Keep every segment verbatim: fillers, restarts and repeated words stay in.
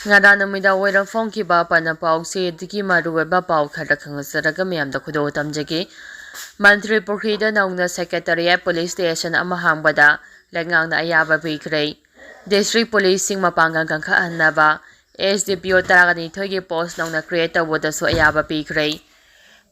ꯉꯔꯥꯡ ꯅꯨꯃꯤꯗꯥꯡ ꯋꯥꯏꯔꯝ ꯐꯣꯡꯈꯤꯕ ꯑꯄꯟꯕ ꯄꯥꯎꯆꯦꯗꯒꯤ ꯃꯔꯨꯑꯣꯏꯕ ꯄꯥꯎ ꯈꯔ ꯈꯪꯍꯟꯖꯔꯒ ꯃꯌꯥꯝꯗ ꯈꯨꯗꯣꯜ ꯇꯝꯖꯒꯦ꯫ ꯃꯟꯇ꯭ꯔꯤ ꯄꯨꯈ꯭ꯔꯤꯗ ꯅꯧꯅ Secretariat Police Station ꯑꯃ ꯍꯥꯡꯕꯗ ꯂꯩꯉꯥꯛꯅ ꯑꯌꯥꯕ ꯄꯤꯈ꯭ꯔꯦ꯫ District Policeꯁꯤꯡ ꯃꯄꯥꯡꯒꯜ ꯀꯟꯈꯠꯍꯟꯅꯕ S D P O ꯇꯔꯥꯅꯤꯊꯣꯏꯒꯤ post ꯅꯧꯅ create ꯇꯧꯕꯗꯁꯨ ꯑꯌꯥꯕ ꯄꯤꯈ꯭ꯔꯦ꯫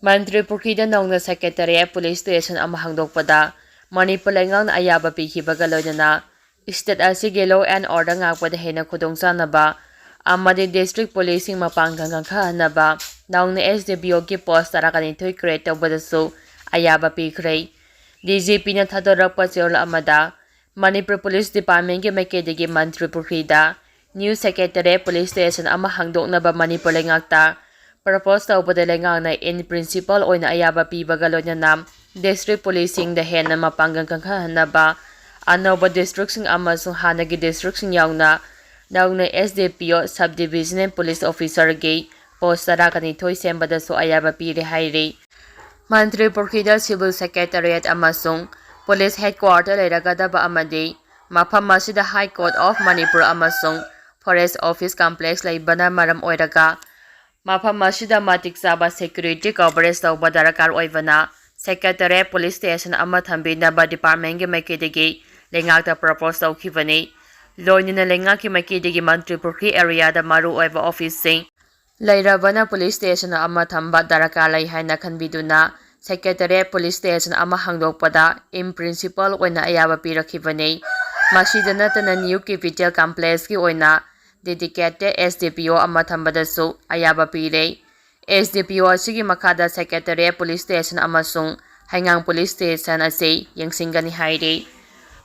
ꯃꯟꯇ꯭ꯔꯤ ꯄꯨꯈ꯭ꯔꯤꯗ ꯅꯧꯅ Secretariat Police Station ꯑꯃ ꯍꯥꯡꯗꯣꯛꯄꯗ ꯃꯅꯤꯄꯨꯔ ꯂꯩꯉꯥꯛꯅ ꯑꯌꯥꯕ ꯄꯤꯈꯤꯕꯒ ꯂꯣꯏꯅꯅ state ꯑꯁꯤꯒꯤ law and order ꯉꯥꯛꯄꯗ ꯍꯦꯟꯅ ꯈꯨꯗꯣꯡꯆꯥꯅꯕ ꯑꯃꯗꯤ District Policeꯁꯤꯡ ꯃꯄꯥꯡꯒꯜ ꯀꯟꯈꯠꯍꯟꯅꯕ ꯅꯧꯅ S D P Oꯒꯤ post ꯇꯔꯥꯅꯤꯊꯣꯏ create ꯇꯧꯕꯗꯁꯨ ꯑꯌꯥꯕ ꯄꯤꯈ꯭ꯔꯦ꯫ D G Pꯅ ꯊꯥꯗꯣꯔꯛꯄ ꯆꯦꯔꯣꯜ ꯑꯃꯗ ꯃꯅꯤꯄꯨꯔ Police Departmentꯀꯤ ꯃꯥꯏꯀꯩꯗꯒꯤ ꯃꯟꯇ꯭ꯔꯤ ꯄꯨꯈ꯭ꯔꯤꯗ new Secretariat Police Station ꯑꯃ ꯍꯥꯡꯗꯣꯛꯅꯕ ꯃꯅꯤꯄꯨꯔ ꯂꯩꯉꯥꯛꯇ propose ꯇꯧꯕꯗ ꯂꯩꯉꯥꯛꯅ in principle ꯑꯣꯏꯅ ꯑꯌꯥꯕ ꯄꯤꯕꯒ ꯂꯣꯏꯅꯅ District Policeꯁꯤꯡꯗ ꯍꯦꯟꯅ ꯃꯄꯥꯡꯒꯜ ꯀꯟꯈꯠꯍꯟꯅꯕ ꯑꯅꯧꯕ districtꯁꯤꯡ ꯑꯃꯁꯨꯡ ꯍꯥꯟꯅꯒꯤ districtꯁꯤꯡ ꯌꯥꯎꯅ ꯅꯧꯅ S D P O Sub Divisional Police Officerꯒꯤ post ꯇꯔꯥꯅꯤꯊꯣꯏ ꯁꯦꯝꯕꯗꯁꯨ ꯑꯌꯥꯕ ꯄꯤꯔꯦ ꯍꯥꯏꯔꯤ꯫ ꯃꯟꯇ꯭ꯔꯤ ꯄꯨꯈ꯭ꯔꯤꯗ Civil Secretariat ꯑꯃꯁꯨꯡ Police Headquarter ꯂꯩꯔꯒꯗꯕ ꯑꯃꯗꯤ ꯃꯐꯝ ꯑꯁꯤꯗ High Court of Manipur ꯑꯃꯁꯨꯡ Forest Office Complex ꯂꯩꯕꯅ ꯃꯔꯝ ꯑꯣꯏꯔꯒ ꯃꯐꯝ ꯑꯁꯤꯗ ꯃꯇꯤꯛ ꯆꯥꯕ security coverage ꯇꯧꯕ ꯗꯔꯀꯥꯔ ꯑꯣꯏꯕꯅ Secretariat Police Station ꯑꯃ ꯊꯝꯕꯤꯅꯕ departmentꯀꯤ ꯃꯥꯏꯀꯩꯗꯒꯤ ꯂꯩꯉꯥꯛꯇ propose ꯇꯧꯈꯤꯕꯅꯤ꯫ ꯂꯣꯏꯅꯅ ꯂꯩꯉꯥꯛꯀꯤ ꯃꯥꯏꯀꯩꯗꯒꯤ ꯃꯟꯇ꯭ꯔꯤ ꯄꯨꯈ꯭ꯔꯤ areaꯗ ꯃꯔꯨꯑꯣꯏꯕ officeꯁꯤꯡ ꯂꯩꯔꯕꯅ police station ꯑꯃ ꯊꯝꯕ ꯗꯔꯀꯥꯔ ꯂꯩ ꯍꯥꯏꯅ ꯈꯟꯕꯤꯗꯨꯅ Secretariat Police Station ꯑꯃ ꯍꯥꯡꯗꯣꯛꯄꯗ in principle ꯑꯣꯏꯅ ꯑꯌꯥꯕ ꯄꯤꯔꯛꯈꯤꯕꯅꯤ꯫ ꯃꯁꯤꯗ ꯅꯠꯇꯅ new capital complexꯀꯤ ꯑꯣꯏꯅ dedicated S D P O ꯑꯃ ꯊꯝꯕꯗꯁꯨ ꯑꯌꯥꯕ ꯄꯤꯔꯦ꯫ S D P O ꯑꯁꯤꯒꯤ ꯃꯈꯥꯗ Secretariat Police Station ꯑꯃꯁꯨꯡ ꯍꯩꯉꯥꯡ Police Station ꯑꯁꯤ ꯌꯦꯡꯁꯤꯟꯒꯅꯤ ꯍꯥꯏꯔꯤ꯫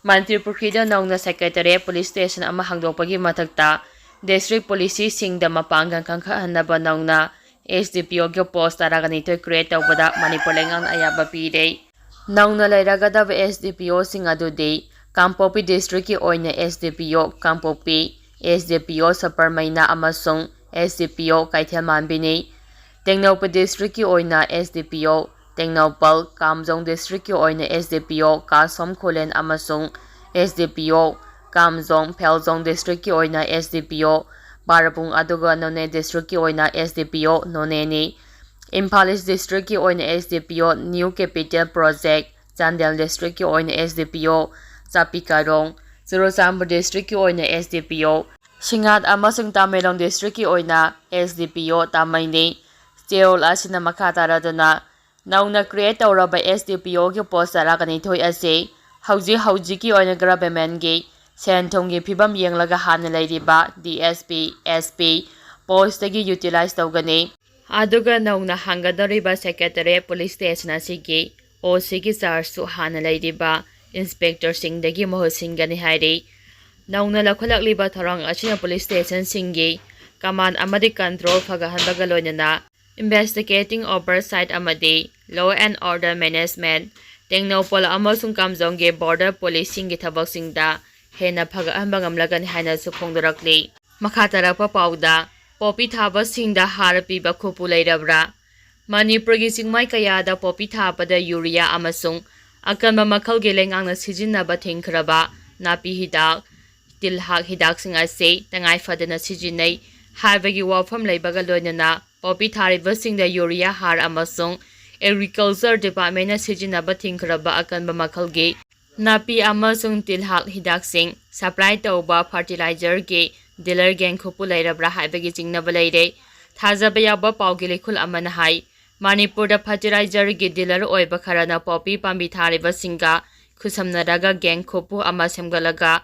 ꯃꯟꯇ꯭ꯔꯤ ꯄꯨꯈ꯭ꯔꯤꯗ ꯅꯧꯅ Secretariat Police Station ꯑꯃ ꯍꯥꯡꯗꯣꯛꯄꯒꯤ ꯃꯊꯛꯇ district policeꯁꯤꯡꯗ ꯃꯄꯥꯡꯒꯜ ꯀꯟꯈꯠꯍꯟꯅꯕ ꯅꯧꯅ S D P Oꯒꯤ post ꯇꯔꯥꯅꯤꯊꯣꯏ create ꯇꯧꯕꯗ ꯃꯅꯤꯄꯨꯔ ꯂꯩꯉꯥꯛꯅ ꯑꯌꯥꯕ ꯄꯤꯔꯦ꯫ ꯅꯧꯅ ꯂꯩꯔꯒꯗꯕ S D P Oꯁꯤꯡ ꯑꯗꯨꯗꯤ ꯀꯥꯡꯄꯣꯛꯄꯤ districtꯀꯤ ꯑꯣꯏꯅ S D P O ꯀꯥꯡꯄꯣꯛꯄꯤ, S D P O Supermaina ꯑꯃꯁꯨꯡ S D P O ꯀꯩꯊꯦꯜꯃꯥꯟꯕꯤꯅꯤ꯫ Tengnoupal districtꯀꯤ ꯑꯣꯏꯅ S D P O Tengnoupal, ꯀꯥꯝꯖꯣꯡ districtꯀꯤ ꯑꯣꯏꯅ S D P O ꯀꯥꯁꯣꯝ ꯈꯨꯂꯦꯟ ꯑꯃꯁꯨꯡ S D P O ꯀꯥꯝꯖꯣꯡ, ꯐꯦꯜꯖꯣꯡ districtꯀꯤ ꯑꯣꯏꯅ S D P O ꯄꯥꯔꯕꯨꯡ, ꯑꯗꯨꯒ ꯅꯣꯅꯦ district ꯀꯤ ꯑꯣꯏꯅ S D P O ꯅꯣꯅꯦꯅꯤ꯫ Imphal East district ꯀꯤ ꯑꯣꯏꯅ S D P O New Capital Project, Chandel district ꯀꯤ ꯑꯣꯏꯅ S D P O ꯆꯥꯄꯤꯀꯥꯔꯣꯡ, Churachandpur district ꯀꯤ ꯑꯣꯏꯅ S D P O ꯁꯤꯡꯉꯥꯠ ꯑꯃꯁꯨꯡ ꯇꯥꯃꯦꯡꯂꯣꯡ district ꯀꯤ ꯑꯣꯏꯅ S D P O ꯇꯥꯃꯩꯅꯤ꯫ ꯆꯦꯔꯣꯜ ꯑꯁꯤꯅ ꯃꯈꯥ ꯇꯥꯔꯗꯨꯅ ꯅꯧꯅ create ꯇꯧꯔꯕ S D P O ꯒꯤ post ꯇꯔꯥꯒ ꯅꯤꯊꯣꯏ ꯑꯁꯤ ꯍꯧꯖꯤꯛ ꯍꯧꯖꯤꯛꯀꯤ ꯑꯣꯏꯅ government ꯀꯤ ꯁꯦꯟ ꯊꯨꯝꯒꯤ ꯐꯤꯕꯝ ꯌꯦꯡꯂꯒ ꯍꯥꯟꯅ ꯂꯩꯔꯤꯕ D S P, S P post ꯇꯒꯤ utilize ꯇꯧꯒꯅꯤ꯫ ꯑꯗꯨꯒ ꯅꯧꯅ ꯍꯥꯡꯒꯗꯧꯔꯤꯕ Secretariat Police Station ꯑꯁꯤꯒꯤ O C ꯒꯤ charge ꯁꯨ ꯍꯥꯟꯅ ꯂꯩꯔꯤꯕ inspector ꯁꯤꯡꯗꯒꯤ ꯃꯍꯨꯠ ꯁꯤꯟꯒꯅꯤ ꯍꯥꯏꯔꯤ꯫ ꯅꯧꯅ ꯂꯧꯈꯠꯂꯛꯂꯤꯕ ꯊꯧꯔꯥꯡ ꯑꯁꯤꯅ police station ꯁꯤꯡꯒꯤ command ꯑꯃꯗꯤ control ꯐꯒꯠꯍꯟꯕꯒ ꯂꯣꯏꯅꯅ investigating oversight ꯑꯃꯗꯤ law and order management, Tengnoupal ꯑꯃꯁꯨꯡ ꯀꯥꯝꯖꯣꯡꯒꯤ border police ꯁꯤꯡꯒꯤ ꯊꯕꯛꯁꯤꯡꯗ ꯍꯦꯟꯅ ꯐꯒꯠꯍꯟꯕ ꯉꯝꯂꯒꯅꯤ ꯍꯥꯏꯅꯁꯨ ꯐꯣꯡꯗꯣꯔꯛꯂꯤ꯫ ꯃꯈꯥ ꯇꯥꯔꯛꯄ ꯄꯥꯎꯗ, ꯄꯣꯄꯤ ꯊꯥꯕꯁꯤꯡꯗ ꯍꯥꯔ ꯄꯤꯕ ꯈꯨꯄꯨ ꯂꯩꯔꯕ꯭ꯔꯥ? ꯃꯅꯤꯄꯨꯔꯒꯤ ꯆꯤꯡꯃꯥꯏ ꯀꯌꯥꯗ ꯄꯣꯄꯤ ꯊꯥꯕꯗ urea ꯑꯃꯁꯨꯡ ꯑꯀꯟꯕ ꯃꯈꯜꯒꯤ ꯂꯩꯉꯥꯛꯅ ꯁꯤꯖꯤꯟꯅꯕ ꯊꯤꯡꯈ꯭ꯔꯕ ꯅꯥꯄꯤ ꯍꯤꯗꯥꯛ, ꯇꯤꯜꯍꯥꯛ ꯍꯤꯗꯥꯛꯁꯤꯡ ꯑꯁꯤ ꯇꯉꯥꯏ ꯐꯗꯅ ꯁꯤꯖꯤꯟꯅꯩ ꯍꯥꯏꯕꯒꯤ ꯋꯥꯐꯝ ꯂꯩꯕꯒ ꯂꯣꯏꯅꯅ ꯄꯣꯄꯤ ꯊꯥꯔꯤꯕꯁꯤꯡꯗ urea ꯍꯥꯔ ꯑꯃꯁꯨꯡ Agriculture Department ꯅ ꯁꯤꯖꯤꯟꯅꯕ ꯊꯤꯡꯈ꯭ꯔꯕ ꯑꯀꯟꯕ ꯃꯈꯜꯒꯤ ꯅꯥꯄꯤ ꯑꯃꯁꯨꯡ ꯇꯤꯜꯍꯥꯛ ꯍꯤꯗꯥꯛꯁꯤꯡ supply ꯇꯧꯕ fertilizer ꯒꯤ dealer ꯒꯦꯡꯈꯨꯞꯄꯨ ꯂꯩꯔꯕ꯭ꯔꯥ ꯍꯥꯏꯕꯒꯤ ꯆꯤꯡꯅꯕ ꯂꯩꯔꯦ꯫ ꯊꯥꯖꯕ ꯌꯥꯕ ꯄꯥꯎꯒꯤ ꯂꯩꯈꯨꯜ ꯑꯃꯅ ꯍꯥꯏ, ꯃꯅꯤꯄꯨꯔꯗ fertilizer ꯒꯤ dealer ꯑꯣꯏꯕ ꯈꯔꯅ ꯄꯣꯄꯤ ꯄꯥꯝꯕꯤ ꯊꯥꯔꯤꯕꯁꯤꯡꯒ ꯈꯨꯠꯁꯝꯅꯔꯒ ꯒꯦꯡꯈꯨꯞꯄꯨ ꯑꯃ ꯁꯦꯝꯒꯠꯂꯒ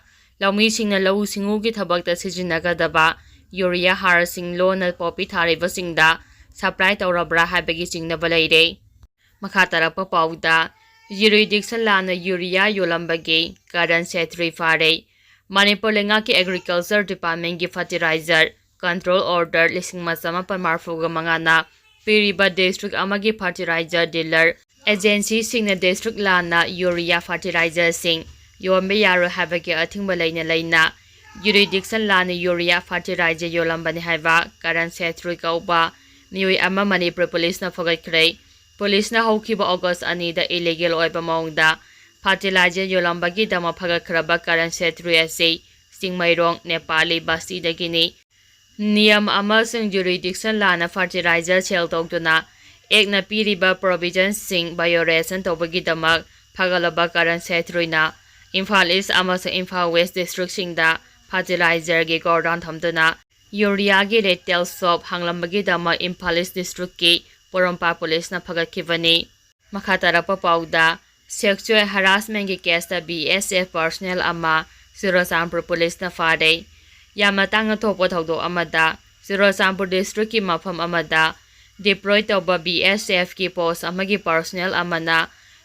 ꯂꯧꯃꯤꯁꯤꯡꯅ ꯂꯧꯎ ꯁꯤꯡꯎꯒꯤ ꯊꯕꯛꯇ ꯁꯤꯖꯤꯟꯅꯒꯗꯕ urea ꯍꯥꯔꯁꯤꯡ ꯂꯣꯟꯅ ꯄꯣꯄꯤ ꯊꯥꯔꯤꯕꯁꯤꯡꯗ supply ꯇꯧꯔꯕ꯭ꯔꯥ ꯍꯥꯏꯕꯒꯤ ꯆꯤꯡꯅꯕ ꯂꯩꯔꯦ꯫ ꯃꯈꯥ ꯇꯥꯔꯛꯄ ꯄꯥꯎꯗ, jurisdiction ꯂꯥꯟꯅ urea ꯌꯣꯜꯂꯝꯕꯒꯤ ꯀꯔꯟ ꯁꯦꯇ꯭ꯔꯤ ꯐꯥꯔꯦ꯫ ꯃꯅꯤꯄꯨꯔ ꯂꯩꯉꯥꯛꯀꯤ Agriculture Department ꯀꯤ fertilizer control order ꯂꯤꯁꯤꯡ ꯑꯃ ꯆꯃꯥꯄꯟ ꯃꯔꯤꯐꯨꯒ ꯃꯉꯥꯅ ꯄꯤꯔꯤꯕ district ꯑꯃꯒꯤ fertilizer dealer agency ꯁꯤꯡꯅ district ꯂꯥꯟꯅ urea fertilizer ꯁꯤꯡ ꯌꯣꯟꯕ ꯌꯥꯔꯣꯏ ꯍꯥꯏꯕꯒꯤ ꯑꯊꯤꯡꯕ ꯂꯩꯅ ꯂꯩꯅ jurisdiction ꯂꯥꯟꯅ urea fertilizer ꯌꯣꯜꯂꯝꯕꯅꯤ ꯍꯥꯏꯕ ꯀꯔꯟ ꯁꯦꯇ꯭ꯔꯤ ꯀꯧꯕ ꯃꯤꯑꯣꯏ ꯑꯃ ꯃꯅꯤꯄꯨꯔ police ꯅ ꯐꯒꯠꯈ꯭ꯔꯦ꯫ Police ꯅ ꯍꯧꯈꯤꯕ August ꯑꯅꯤꯗ illegal ꯑꯣꯏꯕ ꯃꯑꯣꯡꯗ fertilizer ꯌꯣꯜꯂꯝꯕꯒꯤꯗꯃꯛ ꯐꯒꯠꯈ꯭ꯔꯕ ꯀꯔꯟ ꯁꯦꯇ꯭ꯔꯤ ꯑꯁꯤ ꯆꯤꯡꯃꯩꯔꯣꯡ ꯅꯦꯄꯥꯂꯤ ꯕꯁꯇꯤꯗꯒꯤꯅꯤ꯫ ꯅꯤꯌꯝ ꯑꯃꯁꯨꯡ ꯖꯨꯔꯤꯗꯤꯛꯁꯟ ꯂꯥꯟꯅ ꯐꯔꯇꯤꯂꯥꯏꯖꯔ ꯁꯦꯜ ꯇꯧꯗꯨꯅ ꯑꯦꯛꯅ ꯄꯤꯔꯤꯕ ꯄ꯭ꯔꯣꯚꯤꯖꯟꯁꯤꯡ ꯚꯥꯏꯑꯣꯂꯦꯁꯟ ꯇꯧꯕꯒꯤꯗꯃꯛ ꯐꯒꯠꯂꯕ ꯀꯔꯟ ꯁꯦꯇ꯭ꯔꯨꯏꯅ ꯏꯝꯐꯥꯜ ꯏꯁ ꯑꯃꯁꯨꯡ ꯏꯝꯐꯥꯜ ꯋꯦꯁ ꯗꯤꯁꯇ꯭ꯔꯤꯛꯁꯤꯡꯗ ꯐꯔꯇꯤꯂꯥꯏꯖꯔꯒꯤ ꯒꯣꯗꯥꯎꯟ ꯊꯝꯗꯨꯅ ꯌꯨꯔꯤꯌꯥꯒꯤ ꯔꯤꯇꯦꯜ ꯁꯣꯞ ꯍꯥꯡꯂꯝꯕꯒꯤꯗꯃꯛ ꯏꯝꯐꯥꯜ ꯏꯁ ꯗꯤꯁꯇ꯭ꯔꯤꯛꯀꯤ ꯄꯣꯔꯣꯝꯄꯥꯠ ꯄꯨꯂꯤꯁꯅ ꯐꯒꯠꯈꯤꯕꯅꯤ꯫ ꯃꯈꯥ ꯇꯥꯔꯛꯄ ꯄꯥꯎꯗ, ꯁꯦꯛꯁꯨꯋꯦꯜ ꯍꯔꯥꯁꯃꯦꯟꯒꯤ ꯀꯦꯁꯇ ꯕꯤ ꯑꯦꯁ ꯑꯦꯐ ꯄꯥꯔꯁꯣꯅꯦꯜ ꯑꯃ ꯆꯨꯔꯆꯥꯟꯄꯨꯔ ꯄꯨꯂꯤꯁꯅ ꯐꯥꯔꯦ꯫ ꯌꯥꯝꯅ ꯇꯥꯡꯅ ꯊꯣꯛꯄ ꯊꯧꯗꯣꯛ ꯑꯃꯗ ꯆꯨꯔꯆꯥꯟꯄꯨꯔ ꯗꯤꯁꯇ꯭ꯔꯤꯛꯀꯤ ꯃꯐꯝ ꯑꯃꯗ ꯗꯤꯄ꯭ꯂꯣꯏ ꯇꯧꯕ ꯕꯤ ꯑꯦꯁ ꯑꯦꯐꯀꯤ ꯄꯣꯁ ꯑꯃꯒꯤ ꯄꯥꯔꯁꯣꯅꯦꯜ ꯑꯃꯅ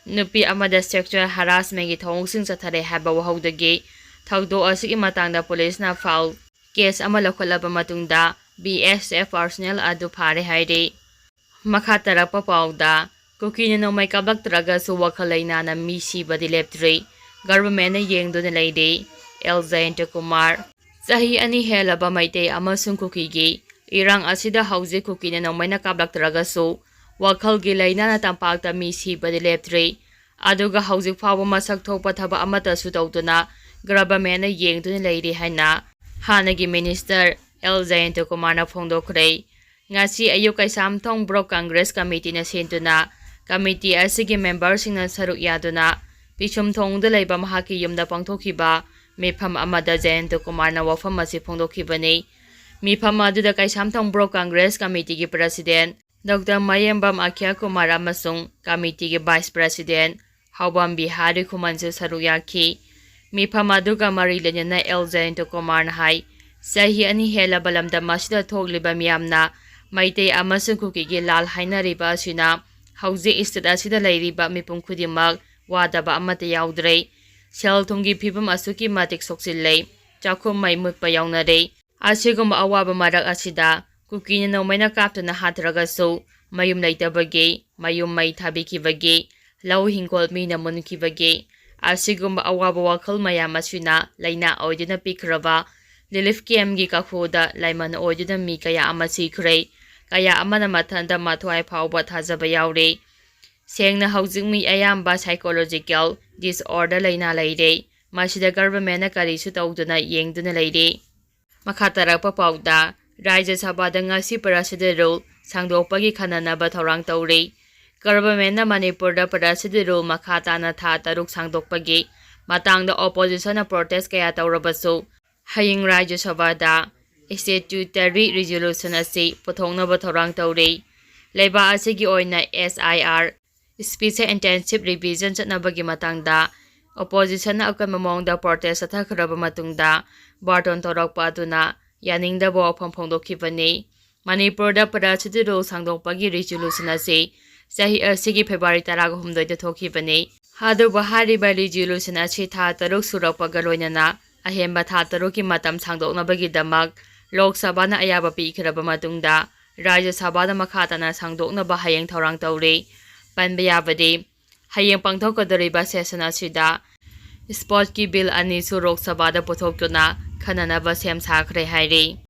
ꯅꯨꯄꯤ ꯑꯃꯗ ꯁꯦꯛꯁꯨꯋꯦꯜ ꯍꯔꯥꯁꯃꯦꯟꯒꯤ ꯊꯧꯑꯣꯡꯁꯤꯡ ꯆꯠꯊꯔꯦ ꯍꯥꯏꯕ ꯋꯥꯍꯧꯗꯒꯤ ꯊꯧꯗꯣꯛ ꯑꯁꯤꯒꯤ ꯃꯇꯥꯡꯗ ꯄꯨꯂꯤꯁꯅ ꯐꯥꯏꯜ ꯀꯦꯁ ꯑꯃ ꯂꯧꯈꯠꯂꯕ ꯃꯇꯨꯡꯗ ꯕꯤ ꯑꯦꯁ ꯑꯦꯐ ꯄꯥꯔꯁꯣꯅꯦꯜ ꯑꯗꯨ ꯐꯥꯔꯦ ꯍꯥꯏꯔꯤ꯫ ꯃꯈꯥ ꯇꯥꯔꯛꯄ ꯄꯥꯎꯗ, ꯀꯨꯀꯤꯅ ꯅꯣꯡꯃꯩ ꯀꯥꯞꯂꯛꯇ꯭ꯔꯒꯁꯨ ꯋꯥꯈꯜ ꯂꯩꯅꯥꯅ ꯃꯤ ꯁꯤꯕꯗꯤ ꯂꯦꯞꯇ꯭ꯔꯤ, ꯒꯚꯔꯟꯃꯦꯟꯅ ꯌꯦꯡꯗꯨꯅ ꯂꯩꯔꯤ, ꯑꯦꯜ ꯖꯌꯟꯇ ꯀꯨꯃꯥꯔ꯫ ꯆꯍꯤ ꯑꯅꯤ ꯍꯦꯜꯂꯕ ꯃꯩꯇꯩ ꯑꯃꯁꯨꯡ ꯀꯨꯀꯤꯒꯤ ꯏꯔꯥꯡ ꯑꯁꯤꯗ ꯍꯧꯖꯤꯛ ꯀꯨꯀꯤꯅ ꯅꯣꯡꯃꯩꯅ ꯀꯥꯞꯂꯛꯇ꯭ꯔꯒꯁꯨ ꯋꯥꯈꯜꯒꯤ ꯂꯩꯅꯥꯅ ꯇꯝꯄꯥꯛꯇ ꯃꯤ ꯁꯤꯕꯗꯤ ꯂꯦꯞꯇ꯭ꯔꯤ꯫ ꯑꯗꯨꯒ ꯍꯧꯖꯤꯛ ꯐꯥꯎꯕ ꯃꯁꯛ ꯊꯣꯛꯄ ꯊꯕꯛ ꯑꯃꯠꯇꯁꯨ ꯇꯧꯗꯨꯅ ꯒꯚꯔꯟꯃꯦꯟꯅ ꯌꯦꯡꯗꯨꯅ ꯂꯩꯔꯤ ꯍꯥꯏꯅ ꯍꯥꯟꯅꯒꯤ ꯃꯤꯅꯤꯁꯇꯔ ꯑꯦꯜ ꯖꯌꯟꯇ ꯀꯨꯃꯥꯔꯅ ꯐꯣꯡꯗꯣꯛꯈ꯭ꯔꯦ꯫ ꯉꯁꯤ ꯑꯌꯨꯛ ꯀꯩꯁꯥꯝꯊꯣꯡ ꯕ꯭ꯂꯣꯛ ꯀꯪꯒ꯭ꯔꯦꯁ ꯀꯃꯤꯇꯤꯅ ꯁꯤꯟꯗꯨꯅ ꯀꯃꯤꯇꯤ ꯑꯁꯤꯒꯤ ꯃꯦꯝꯕꯔꯁꯤꯡꯅ ꯁꯔꯨꯛ ꯌꯥꯗꯨꯅ ꯄꯤꯁꯨꯝꯊꯣꯡꯗ ꯂꯩꯕ ꯃꯍꯥꯛꯀꯤ ꯌꯨꯝꯗ ꯄꯥꯡꯊꯣꯛꯈꯤꯕ ꯃꯤꯐꯝ ꯑꯃꯗ ꯖꯌꯟꯇ ꯀꯨꯃꯥꯔꯅ ꯋꯥꯐꯝ ꯑꯁꯤ ꯐꯣꯡꯗꯣꯛꯈꯤꯕꯅꯤ꯫ ꯃꯤꯐꯝ ꯑꯗꯨꯗ ꯀꯩꯁꯥꯝꯊꯣꯡ ꯕ꯭ꯂꯣꯛ ꯀꯪꯒ꯭ꯔꯦꯁ ꯀꯃꯤꯇꯤꯒꯤ ꯄ꯭ꯔꯁꯤꯗꯦꯟ ꯗꯣꯛꯇꯔ ꯃꯌꯦꯝꯕꯝ ꯑꯈ꯭ꯌꯥ ꯀꯨꯃꯥꯔ ꯑꯃꯁꯨꯡ ꯀꯃꯤꯇꯤꯒꯤ ꯚꯥꯏꯁ ꯄ꯭ꯔꯁꯤꯗꯦꯟ ꯍꯥꯎꯕꯝ ꯕꯤꯍꯥꯔꯤ ꯈꯨꯃꯟꯁꯨ ꯁꯔꯨꯛ ꯌꯥꯈꯤ꯫ ꯃꯤꯐꯝ ꯑꯗꯨꯒ ꯃꯔꯤ ꯂꯩꯅꯅ ꯑꯦꯜ ꯖꯌꯟꯇ ꯀꯨꯃꯥꯔꯅ ꯍꯥꯏ, ꯆꯍꯤ ꯑꯅꯤ ꯍꯦꯜꯂꯕ ꯂꯝꯗꯝ ꯑꯁꯤꯗ ꯊꯣꯛꯂꯤꯕ ꯃꯤꯌꯥꯝꯅ ꯃꯩꯇꯩ ꯑꯃꯁꯨꯡ ꯀꯨꯀꯤꯒꯤ ꯂꯥꯜ ꯍꯥꯏꯅꯔꯤꯕ ꯑꯁꯤꯅ ꯍꯧꯖꯤꯛ ꯁ꯭ꯇꯦꯠ ꯑꯁꯤꯗ ꯂꯩꯔꯤꯕ ꯃꯤꯄꯨꯝ ꯈꯨꯗꯤꯡꯃꯛ ꯋꯥꯗꯕ ꯑꯃꯠꯇ ꯌꯥꯎꯗ꯭ꯔꯦ꯫ ꯁꯦꯜ ꯊꯨꯝꯒꯤ ꯐꯤꯕꯝ ꯑꯁꯨꯛꯀꯤ ꯃꯇꯤꯛ ꯁꯣꯛꯆꯤꯜꯂꯦ꯫ ꯆꯥꯛꯈꯨꯝ ꯃꯩ ꯃꯨꯠꯄ ꯌꯥꯎꯅꯔꯦ꯫ ꯑꯁꯤꯒꯨꯝꯕ ꯑꯋꯥꯕ ꯃꯔꯛ ꯑꯁꯤꯗ ꯀꯨꯀꯤꯅ ꯅꯣꯡꯃꯩꯅ ꯀꯥꯞꯇꯨꯅ ꯍꯥꯠꯇ꯭ꯔꯒꯁꯨ ꯃꯌꯨꯝ ꯂꯩꯇꯕꯒꯤ, ꯃꯌꯨꯝ ꯃꯩ ꯊꯥꯕꯤꯈꯤꯕꯒꯤ, ꯂꯧ ꯍꯤꯡꯒꯣꯜ ꯃꯤꯅ ꯃꯨꯟꯈꯤꯕꯒꯤ, ꯑꯁꯤꯒꯨꯝꯕ ꯑꯋꯥꯕ ꯋꯥꯈꯜ ꯃꯌꯥꯝ ꯑꯁꯤꯅ ꯂꯥꯏꯅꯥ ꯑꯣꯏꯗꯨꯅ ꯄꯤꯈ꯭ꯔꯕ ꯔꯤꯂꯤꯐ ꯀꯦꯝꯞꯀꯤ ꯀꯥꯈꯨꯗ ꯂꯥꯏꯃꯟ ꯑꯣꯏꯗꯨꯅ ꯃꯤ ꯀꯌꯥ ꯑꯃ ꯁꯤꯈ꯭ꯔꯦ꯫ ꯀꯌꯥ ꯑꯃꯅ ꯃꯊꯟꯇ ꯃꯊ꯭ꯋꯥꯏ ꯐꯥꯎꯕ ꯊꯥꯖꯕ ꯌꯥꯎꯔꯦ꯫ ꯁꯦꯡꯅ ꯍꯧꯖꯤꯛ ꯃꯤ ꯑꯌꯥꯝꯕ psychological disorder ꯂꯥꯏꯅꯥ ꯂꯩꯔꯦ꯫ ꯃꯁꯤꯗ ꯒꯚꯔꯟꯃꯦꯟꯠꯅ ꯀꯔꯤꯁꯨ ꯇꯧꯗꯨꯅ ꯌꯦꯡꯗꯨꯅ ꯂꯩꯔꯦ꯫ ꯃꯈꯥ ꯇꯥꯔꯛꯄ ꯄꯥꯎꯗ, ꯔꯥꯖ꯭ꯌ ꯁꯚꯥꯗ ꯉꯁꯤ ꯄ꯭ꯔꯁꯤꯗꯦꯟ ꯔꯨꯜ ꯁꯥꯡꯗꯣꯛꯄꯒꯤ ꯈꯟꯅꯅꯕ ꯊꯧꯔꯥꯡ ꯇꯧꯔꯤ꯫ ꯒꯚꯔꯟꯃꯦꯟꯠꯅ ꯃꯅꯤꯄꯨꯔꯗ ꯄ꯭ꯔꯁꯤꯗꯦꯟ ꯔꯨꯜ ꯃꯈꯥ ꯇꯥꯅ ꯊꯥ ꯇꯔꯨꯛ ꯁꯥꯡꯗꯣꯛꯄꯒꯤ ꯃꯇꯥꯡꯗ ꯑꯣꯄꯣꯖꯤꯁꯟꯅ ꯄ꯭ꯔꯣꯇꯦꯁ ꯀꯌꯥ ꯇꯧꯔꯕꯁꯨ, ꯍꯌꯦꯡ ꯔꯥꯖ꯭ꯌ ꯁꯚꯥꯗ ꯁ꯭ꯇꯦꯆꯨꯇꯔꯤ ꯔꯤꯖꯣꯂꯨꯁꯟ ꯑꯁꯤ ꯄꯨꯊꯣꯛꯅꯕ ꯊꯧꯔꯥꯡ ꯇꯧꯔꯤ꯫ ꯂꯩꯕꯥꯛ ꯑꯁꯤꯒꯤ ꯑꯣꯏꯅ ꯑꯦꯁ ꯑꯥꯏ ꯑꯥꯔ, ꯁ꯭ꯄꯦꯁꯤꯌꯦꯜ ꯏꯟꯇꯦꯟꯁꯤꯚ ꯔꯤꯚꯤꯖꯟ, ꯆꯠꯅꯕꯒꯤ ꯃꯇꯥꯡꯗ ꯑꯣꯄꯣꯖꯤꯁꯟꯅ ꯑꯀꯟꯕ ꯃꯑꯣꯡꯗ ꯄ꯭ꯔꯣꯇꯦꯁ ꯆꯠꯊꯈ꯭ꯔꯕ ꯃꯇꯨꯡꯗ ꯕꯥꯔꯇꯣꯟ ꯇꯧꯔꯛꯄ ꯑꯗꯨꯅ ꯌꯥꯅꯤꯡꯗꯕ ꯋꯥꯐꯝ ꯐꯣꯡꯗꯣꯛꯈꯤꯕꯅꯤ꯫ ꯃꯅꯤꯄꯨꯔꯗ ꯄ꯭ꯔꯁꯤꯗꯦꯟ ꯔꯨꯜ ꯁꯥꯡꯗꯣꯛꯄꯒꯤ ꯔꯤꯖꯣꯂꯨꯁꯟ ꯑꯁꯤ ꯆꯍꯤ ꯑꯁꯤꯒꯤ ꯐꯦꯕ꯭ꯔꯨꯋꯥꯔꯤ ꯇꯔꯥꯍꯨꯝꯗꯣꯏꯗ ꯊꯣꯛꯈꯤꯕꯅꯤ꯫ ꯑꯗꯨꯕꯨ ꯍꯥꯏꯔꯤꯕ ꯔꯤꯖꯣꯂꯨꯁꯟ ꯑꯁꯤ ꯊꯥ ꯇꯔꯨꯛ ꯁꯨꯔꯛꯄꯒ ꯂꯣꯏꯅꯅ ꯑꯍꯦꯟꯕ ꯊꯥ ꯇꯔꯨꯛꯀꯤ ꯃꯇꯝ ꯁꯥꯡꯗꯣꯛꯅꯕꯒꯤꯗꯃꯛ ꯂꯣꯛ ꯁꯚꯥꯅ ꯑꯌꯥꯕ ꯄꯤꯈ꯭ꯔꯕ ꯃꯇꯨꯡꯗ ꯔꯥꯖ꯭ꯌ ꯁꯚꯥꯗ ꯃꯈꯥ ꯇꯥꯅ ꯁꯥꯡꯗꯣꯛꯅꯕ ꯍꯌꯦꯡ ꯊꯧꯔꯥꯡ ꯇꯧꯔꯤ꯫ ꯄꯟꯕ ꯌꯥꯕꯗꯤ, ꯍꯌꯦꯡ ꯄꯥꯡꯊꯣꯛꯀꯗꯧꯔꯤꯕ ꯁꯦꯁꯟ ꯑꯁꯤꯗ ꯁ꯭ꯄꯣꯔꯠꯁꯀꯤ ꯕꯤꯜ ꯑꯅꯤꯁꯨ ꯂꯣꯛ ꯁꯚꯥꯗ ꯄꯨꯊꯣꯛꯇꯨꯅ ꯈꯟꯅꯅꯕ ꯁꯦꯝ ꯁꯥꯈ꯭ꯔꯦ ꯍꯥꯏꯔꯤ꯫